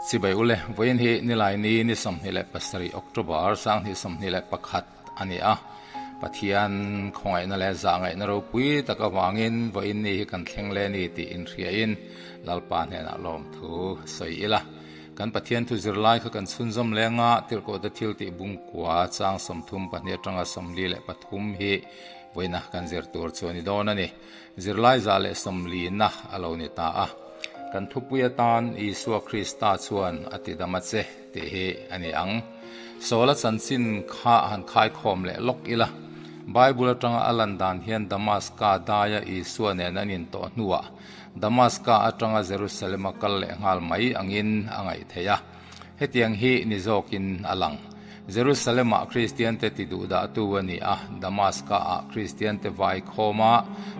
Chibai ule, vawiin hi Nilaini ni 27 October 2021 a ni a. Pathian khawngaihna leh zahngaihna ropui tak avangin vawiin ni hi kan thleng le ni tih inhriain Lalpa hnenah lawmthu sawi ila. Kan Pathian thu zirlai kha kan chhunzawm leng a, Tirhkohte thil tih bungkua chang 32 atanga 43 hi vawiina kan zir tur chu a ni dawn a ni. Zirlai 140na a lo ni ta a. Kan thupui atan Isua Krista chuan a ti dam a che tih hi a ni ang. Saula chanchin kha han khaikhawm leh lawk ila. Bible atanga a lan dan hian Damaska daia Isua nen an intawh hnuah Damaska atanga Jerusalem a kal leh nghal mai angin a ngaih theih a. Hetiang hi ni zawkin a lang. Jerusalem-ah Kristiante ti duhdahtu a ni a, Damaska-ah Kristiante vai khawma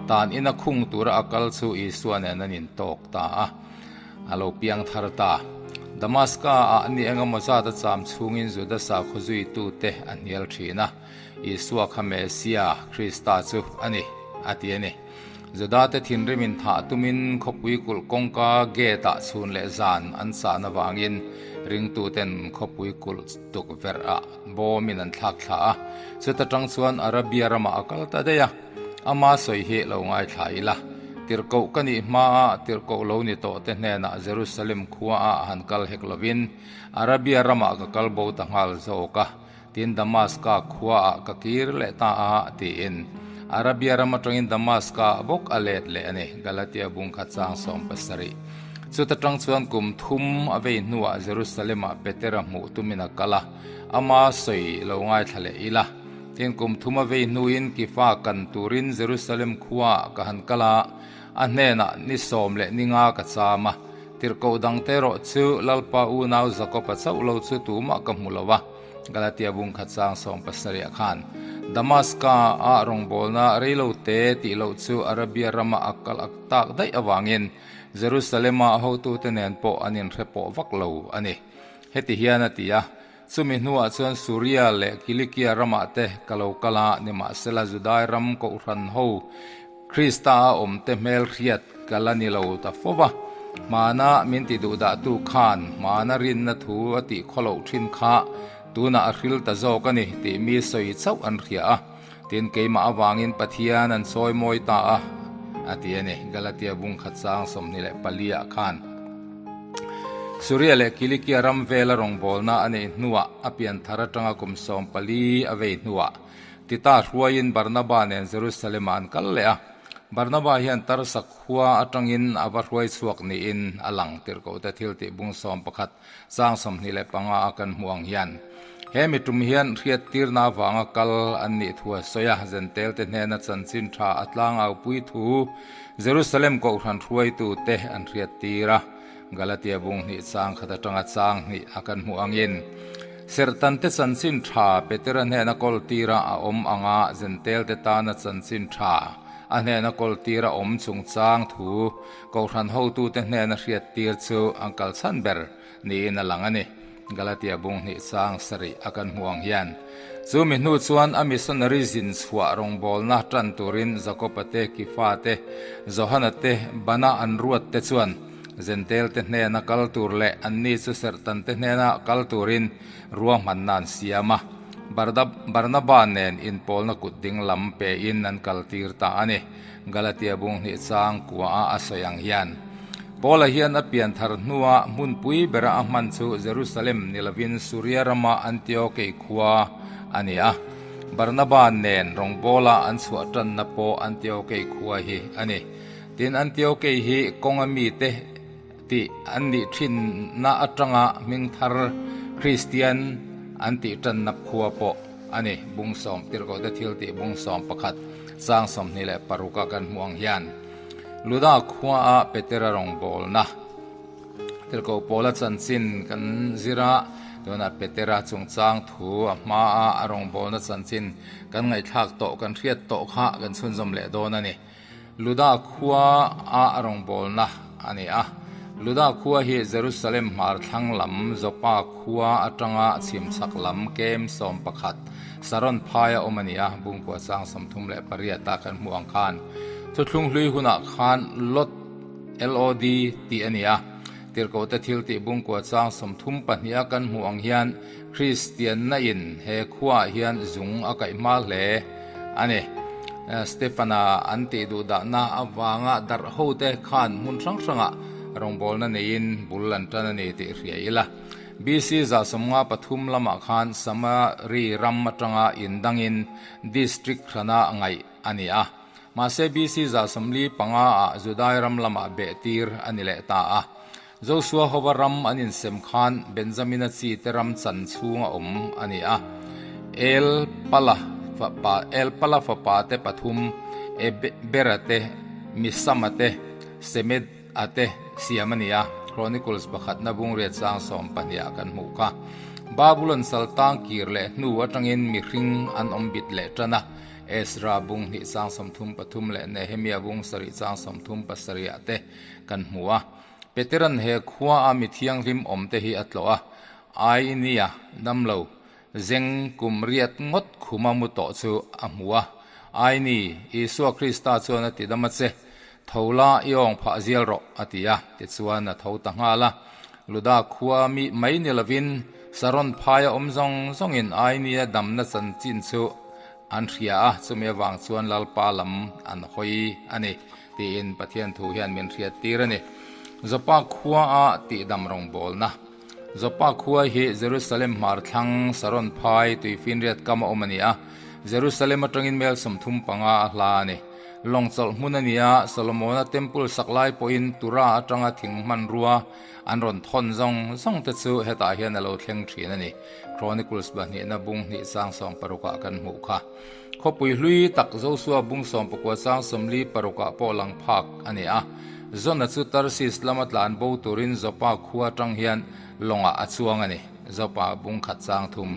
tan ina khung tura a kal chu Isua nen an intawk ta a, a lo piang thar ta. Damaska-ah ni engemaw zat a cham chhungin Juda sakhaw zuitute a hnial thin a, Isua kha Messia, Krista chu a ni, a ti a ni. Judate thinrimin thah tumin khawpui kulh kawngka gate-ah chhun leh zan an sahna vangin ringtuten khawpui kulh tukverh ah bawmin an thlak thla a, chuta tang chuan Arabia ramah a kal ta daih a, ama sawi hi lo ngaithla ila. Tirhkoh ka nih hmaa tirhkoh lo ni tawh te hnenah Jerusalem khua ah han kal hek lovin Arabia ramah ka kal bo ta nghal zawk a. Tin, Damaska khuaah ka kir leh ta a, tiin. Arabia ram atangin Damaska bawk a let leh a ni, Galatia bung khat chang 17. Chuta tang chuan kum thum a vei hnuah Jerusalem-ah Petera hmuh tumin a kal a, ama sawi lo ngaithla leh ila. Tin, kum thum a vei hnuin Kifa kan turin Jerusalem khuaah ka han kal a, a hnenah ni sawm leh ni nga ka cham a. Tirhkoh dangte erawh chu Lalpa unau Jakob-a chauh lo chu tumah ka hmu lo a. Galatia bung khat chang 70 ah khan Damaska ah rawngbawlna reilo te tih loh chu Arabia rama a kal ak tak daih avangin Jerusalem-a hotute nen pawh an inhre pawh vak lo a ni. Heti hian a ti a, Chumi hnuah chuan Suria leh Kilikia ramah te ka lo kal a, nimahsela Judai ram kohhran ho Krista a awmte hmelhriat ka la ni lo ta fo va, hmana min ti duhdahtu khan hmana rinna thu a tih khawloh thin kha tunah a hril ta zawk a ni tih mi sawi chauh an hria a, tin keimah avangin Pathian an sawi mawi ta a, a ti a ni, Galatia bung khat chang 24 ah khan. Suria leh Kilikia ram vela rawngbawlna a neih hnuah a pianthar atanga kum 14 a vei hnuah, Tita hruaiin Barnaba nen Jerusalem-ah an kal leh a. Barnaba hian Tarsa khua atangin a va hruai chhuak niin a lang tirhkohte thil tih bung 11 chang 25 a kan hmuh ang hian. He mi tum hian hriattirna avanga kal an nih thu a sawi a, Zentelte hnena chanchin tha a tlangaupui thu Jerusalem kohhran hruaitute an hriattir a. Galatia bung hnih chang khat atanga chang hnih a kan hmuh angin, Serhtante chanchin tha Petera hnena kawl tira a awm anga Zentelte tana chanchin tha a hnena kawl tira awm chungchang thu Kohhran hotute hnena hriattir chu an kalchhan ber niin a lang a ni. Galatia bung hnih chang sarih a kan hmuh ang hian, chu mi hnu chuan a missionary zin chhuah rawngbawlna tan turin Jakoba te, Kifa te, Johana te, Bana an ruat te chuan Zentel te hnena kal tur leh anni chu Serhtan te hnena kal turin ruahmanna an siam a. Barnaba nen inpawlna kut ding lam pein an kaltir ta a ni. Galatia bung hnih chang kua a a sawi ang hian, Paula hian a pian thar hnua hmunpui bera a hman chu Jerusalem ni lovin Suria rama Antiokei khua a ni a. Barnaba nen rawngbawla an chhuah tanna pawh Antiokei khua hi a ni. Tin, Antiokei hi kawnga mite tih an nih thinna atanga hming thar Kristian an tih tanna khua pawh a ni. Bung sawm tirhkohte thil tih bung 11 chang 26 a kan hmuh ang hian Luda khua a Petera rawngbawlna tirhkoh pawla chanchin kan zir a, tunah Petera chungchang thu a hma a a rawngbawlna chanchin kan ngaihthlak tawh kan hriat tawh kha kan chhunzawm leh dawn a ni. Luda khua a rawngbawlna a ni a. Luda khua hi Jerusalem hmar thlang lam Joppa khua atanga chhimchhak lam kem 11 Saron phaia awm a ni a, bungkua chang 38 a kan hmuh ang khan. Thuthlung hlui hunah khan Lot, LOD, tih a ni a. Tirhkohte thiltih bungkua chang 32 a kan hmuh ang hian Kristianna in he khuaah hian zung a kaih hma hle a ni. Stefana an tih duhdahna avanga darh hote khan hmun hrang hrangah rawngbawlna neiin bul an tan a ni tih hria ila. BC 53 lamah khan Samari ram atanga indangin district hrana ngaih a ni a. Mahse BC 45 ah Judai ram lamah beh tir a ni leh ta a. Josua hova ram an insem khan Benjamina chi te ram chan chhung a awm a ni a. El Pala fapa El Pala fapa te pathum Ebera te, Misama te, Semed a te siam a ni a, Chronicles pakhatna bungriat sang 12 ah kan hmuh kha. Babulon saltang kir leh hnu atangin mihring an awm bit leh tan a. Ezra bung hnih chang 33 leh Nehemia bung sarih chang 37 ah te kan hmu a. Peteran he khua a mi thianghlim awm te hi a tlawh a, Ainia damlo zeng kum riat ngawt khuma mu tawh chu a hmu a. Aini, Isua Krista chuan a ti dam a che, tho la i awng phah zial rawh a ti a, tichuan a tho ta nghal a. Luda khua mi mai ni lovin Saron phaia awm zawng zawngin Ainia damna chanchin chu an hria a, chumi avang chuan Lalpa lam an hawi a ni tiin Pathian thu hian min hriat tir a ni. Joppa khua a tihdam rawngbawlna. Joppa khua hi Jerusalem hmar thlang Saron phai tuifinriat kam a awm a ni a, Jerusalem atangin mel 35 a hla a ni. Lawng chawlh hmun a ni a, Solomona temple sak lai pawhin Tura atanga thing hmanrua an rawn thawn zawng zawng te chu hetah hian a lo thleng thin a ni. Chronicles pahnihna bung hnih chang 16 ah kan hmuh kha. Khawpui hlui tak Josua bung 19 chang 46 ah pawh lang phak a ni a. Jona chu Tarsis lama tlan bo turin Joppa khua atang hian lawngah a chuang a ni. Joppa bung khat chang thum.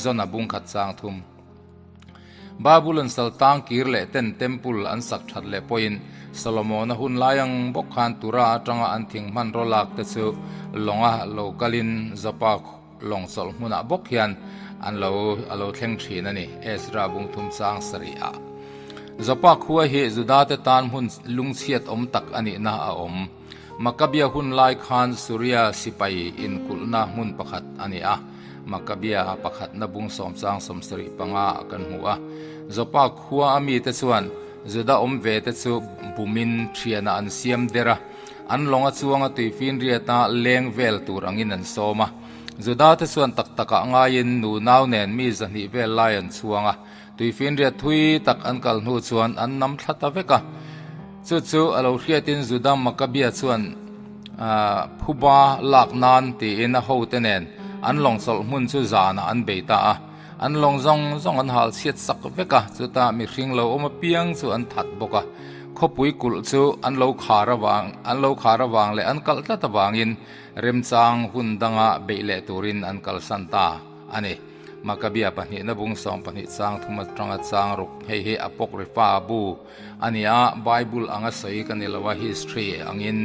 Jona bung khat chang thum. Babulon saltang kir leh ten temple an sak that leh pawhin Solomona hun lai ang bawk khan Tura atanga an thing hmanraw lak te chu lawnga lo kalin Joppa lawng chawlh hmunah bawk hian an lo a lo thleng thin a ni. Ezra bung thum chang sarih ah. Joppa khua hi Juda te tan hmun lungchhiat awm tak a nihna a awm. Makkabia hun lai khan Suria sipai inkulhna hmun pakhat a ni a. Makkabia pakhatna bung sawm chang 75 ah kan hmu a. Joppa khua a mite chuan Juda awm ve te chu bumin thianah an siam der a. An lawnga chuanga tuifinriata leng vel tur angin an sawm a. Juda te chuan tak takah ngaiin nu nau nen mi zahnih vel lai an chuang a. Tuifinriat thui tak an kal hnu chuan an nam thla ta vek a. Chu chu a lo hriatin Juda Makkabia chuan phuba lak nan tiin a hote nen an lawng chawlh hmun chu zanah an bei ta a. An lawng zawng zawng an hal chhiat sak vek a, chutah mihring lo awm apiang chu an that bawk a. Khawpui kulh chu an lo khar avang an lo khar avang leh an kalh tlat avangin remchang hun danga beih leh turin an kalsan ta a ni. Makkabia pahnihna bung 12 chang thum atanga chang ruk hei hi Apocrypha bu a ni a, Bible anga sawi ka ni lo a, history angin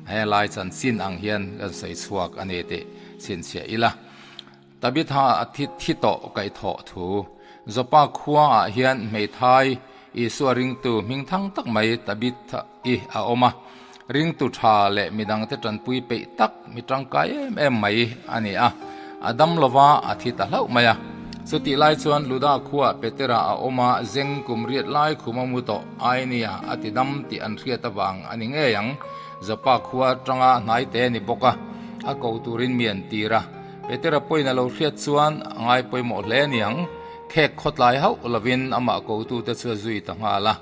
helai chanchin ang hian kan sawi chhuak a ni tih chhinchhiah ila. Tabitha a thi thi tawh kaihthawh thu. Joppa khua ah hian hmeithai Isua ringtu hming thang tak mai Tabitha i a awm a. Ringtu tha leh midangte tanpui peih tak mi tangkai em em mai a ni a. A dam lova a thi ta hlauh mai a. Chutih lai chuan Luda khua Petera a awm a, zeng kum riat lai khum a mu tawh Ainia a ti dam tih an hriat avang a ni ngei ang. Joppa khua atanga hnaite a ni bawk a, a ko turin mi an tir a. Petera pawhin a lo hriat chuan a ngai pawimawh hle a niang. Khek khawtlai hauh lovin amah kotute chu a zui ta nghal a.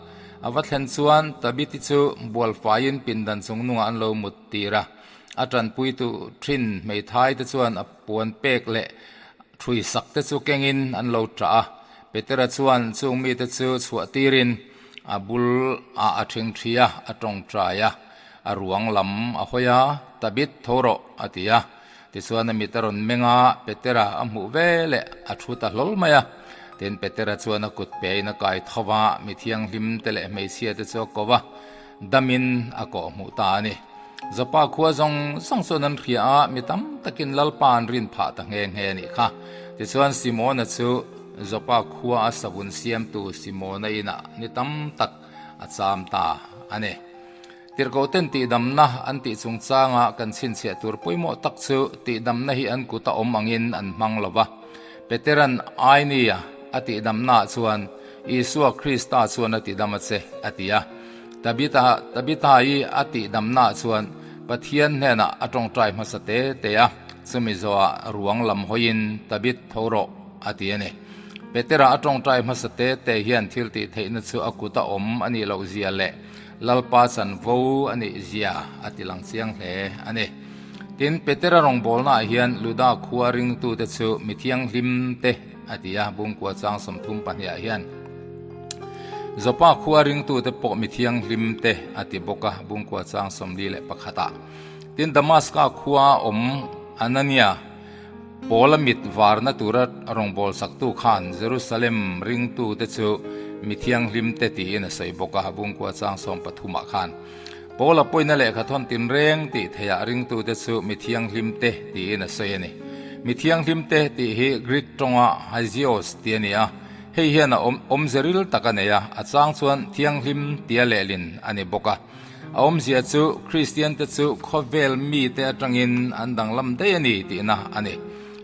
A va thlen chuan Tabiti chu bualfaiin pindan chung nungah an lo mut tir a. A tanpuitu thin hmeithai te chuan a puan pek leh thui sak te chu kengin an lo tah a. Petera chuan chung mite chu chhuah tirin a bul ah a thing thi a, a tawngtai a. A ruang lam a hawi a, Tabit tho rawh a ti a. Tichuan a mit a rawn meng a, Petera a hmuh ve leh a thu ta hlawl mai a. Tin, Petera chuan a kut pe in a kai tho va, mi thianghlim te leh hmeichhia te chu a ko va, damin a kawh hmuh ta a ni. Joppa khua zawng zawng chuan an hria a, mi tam takin Lalpa an rin phah ta nghe nghe a nih kha. Tichuan Simona chu Joppa khua a savun siamtu Simona inah ni tam tak a cham ta a ni. Tirhkohten tihdamna an tih chungchanga kan chhinchhiah tur pawimawh tak chu tihdamna hi an kuta awm angin an hmang lo va. Petera'n Ainia a tihdamnaah chuan Isua Krista chuan a tidam a che, a ti a. Tabitha, Tabitha-i a tihdamnaah chuan Pathian hnenah a tawngtai hmasa te te a, chumi zawhah ruang lam hawiin Tabit tho rawh, a ti a ni. Petera a tawngtai hmasa te te hian thil tih theihna chu a kut a awm a nih loh zia leh Lalpa chanvo a nih zia a ti lang chiang hle a ni. Tin, Petera rawngbawlnaah hian Luda khua ringtute chu mi thianghlim te a ti a, Bungkua chang 32 ah hian Jopa khua ringtute pawh mi thianghlim te a ti bawk a, Bungkua chang 41 ah. Tin, Damaska khua awm Anania, Paula mit varna tura rawngbâwl saktu khan Jerusalem ringtute chu mi thianghlimte tiin a sawi bawk a, Bungkua chang 13 ah khan. Paula pawina lehkha thawn tinreng tih theihah ringtute chu mi thianghlimte tiin a sawi a ni. Mi thianghlimte tih hi Greek tawnga hagios tih a ni a, hei hian a awmze ril tak a nei a, a chang chuan thianghlim tia lehlin a ni bawk a. A awmzia chu Kristiante chu khawvel mite atangin an danglam daih a ni tihna a ni.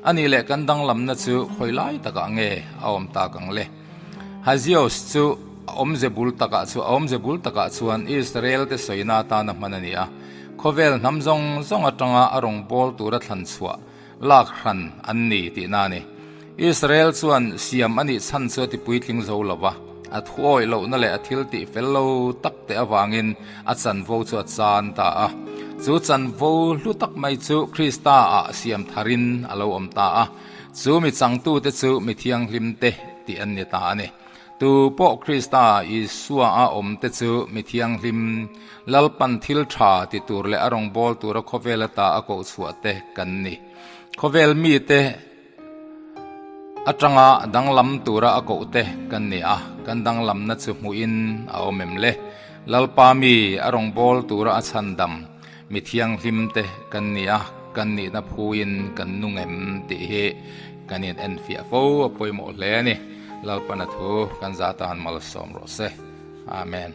A nih leh kan danglamna chu khawi lai takah nge a awm tak ang le? Hagios chu a awmze bul takah chu a awmze bul takah chuan Israel-te sawina atana hman a ni a. Khawvel hnam zawng zawng atanga a rawngbâwl tura thlan chhuah lak hran an ni tihna a ni. Israel chuan siam a nih chhan chu a ti puitling zo lo va, a thuawih lohna leh a thil tih fel lo tak te avangin a chanvo chu a chan ta a. Chu chanvo hlu tak mai chu Krista-ah siam tharin a lo awm ta a, chu mi changtute chu mi thianghlimte tih an ni ta a ni. Tu pawh Krista Isua-a awmte chu mi thianghlim, Lalpan thil tha ti tur leh a rawngbâwl tura khawvel ata a kohchhuahte kan ni. Khawvel mite atanga danglam tura a kohte kan ni a, kan danglamna chu hmuhin a awm em le? Lalpa mi a rawngbâwl tura a chhandam mi thianghlimte kan ni a, kan nihna phuin kan nung em tih hi kan in enfiah fo a pawimawh hle a ni. Lalpana thu kan zah tan malsawm rawh se. Amen.